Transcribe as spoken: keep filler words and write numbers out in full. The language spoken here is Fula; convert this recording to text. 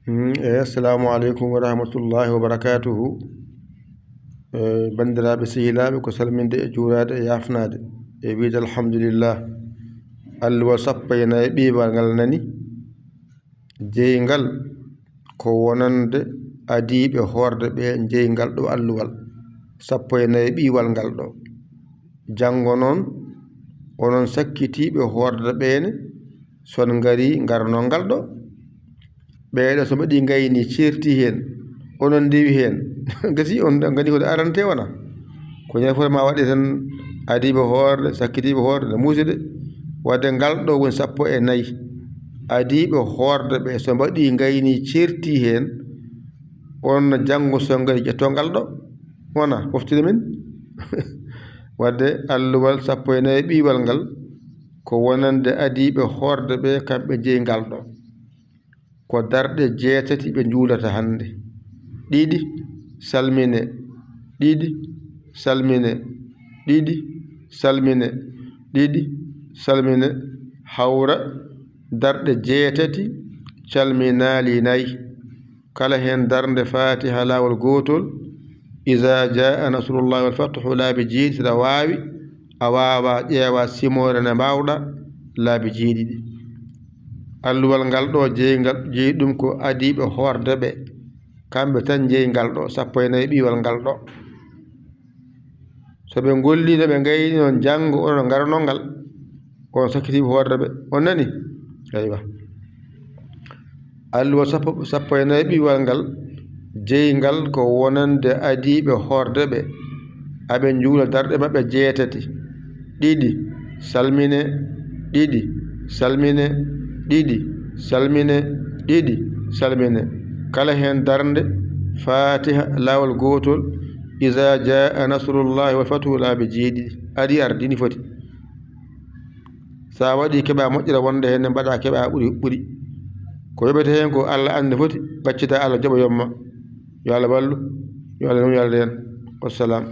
Mm, e, assalamu aleykum wa rahmatullahi wa barakatuhu. E, banndiraaɓe sehilaaɓe, ko salminde e juuraade e yaafnaade e wiyde alhamdulillah. Alluwal sappo e nayi ɓiiwal ngal nani. Jeyngal ko wonande adiiɓe hoorde ɓe jeyngal ɗo alluwal sappo e nayi ɓiiwal ngal ɗo. Janngo noon, onon sakkitiiɓe hoorde ɓeene, so on ngarii, ngarnoo ngal ɗo. Ɓeeɗo so mbaɗi ngayni, ceerti heen, onon ndewi heen, gasi on ngandi ko arante wona. Ko ñande fof ma waɗe tan adiiɓe hoorde, sakkitiiɓe hoorde, no muusi de. Wadde ngal ɗo woni sappo e nayi. Adiiɓe hoorde ɓe so mbaɗi ngayni, ceerti heen, on janngo so ngari ƴetto ngal ɗo. Wona, foftire min. Wadde alluwal sappo e nayi ɓiiwal ngal, ko wonande adiiɓe hoorde ɓe, kamɓe jeyi ngal ɗo. Ko darɗe jeetati ɓe njuulata hannde. Ɗiɗi, salmine. Ɗiɗi, salmine. Ɗiɗi, salmine. Ɗiɗi, salmine. Hawra darɗe jeetati, calminaali nayi. Kala heen darnde Faatiha laawol gootol, "Iza jaa nasrullahi wal fathu", laabi jeeɗiɗi, saɗa waawi, a waawa ƴeewa simoore nde mbaawɗa, laabi jeeɗiɗi. Alluwal ngal ɗo jeyi ngal, jeyi ɗum ko adiiɓe hoorde ɓe. Kamɓe tan jeyi ngal ɗo, sappo e nayi ɓiiwal ngal ɗo. So ɓe ngolliino, ɓe ngayni noon, janngo onon ngaranoo ngal, on sakkitiiɓe hoorde ɓe. On nani? Eywa. Alluwa sappo, sappo e nayi ɓiiwal ngal, jeyi ngal ko wonande adiiɓe hoorde ɓe. Aɓe njuula darɗe maɓɓe jeetati. Ɗiɗi, salmine, ɗiɗi, salmine, ɗiɗi, salmine, ɗiɗi, salmine. Kala heen darnde, Faatiha laawol gootol, "Iza jaa nasrullahi wal fathu", laabi jeeɗiɗi. Adi ardini foti. So a waɗi keɓa moƴƴere wonde heen, mbaɗa keɓa ɓuri, ɓuri. Ko yoɓete heen ko Allah anndi foti, gaccita Allah joɓa yomma. Yo Allah wallu, yo Allah nun yalde en. Wassalam.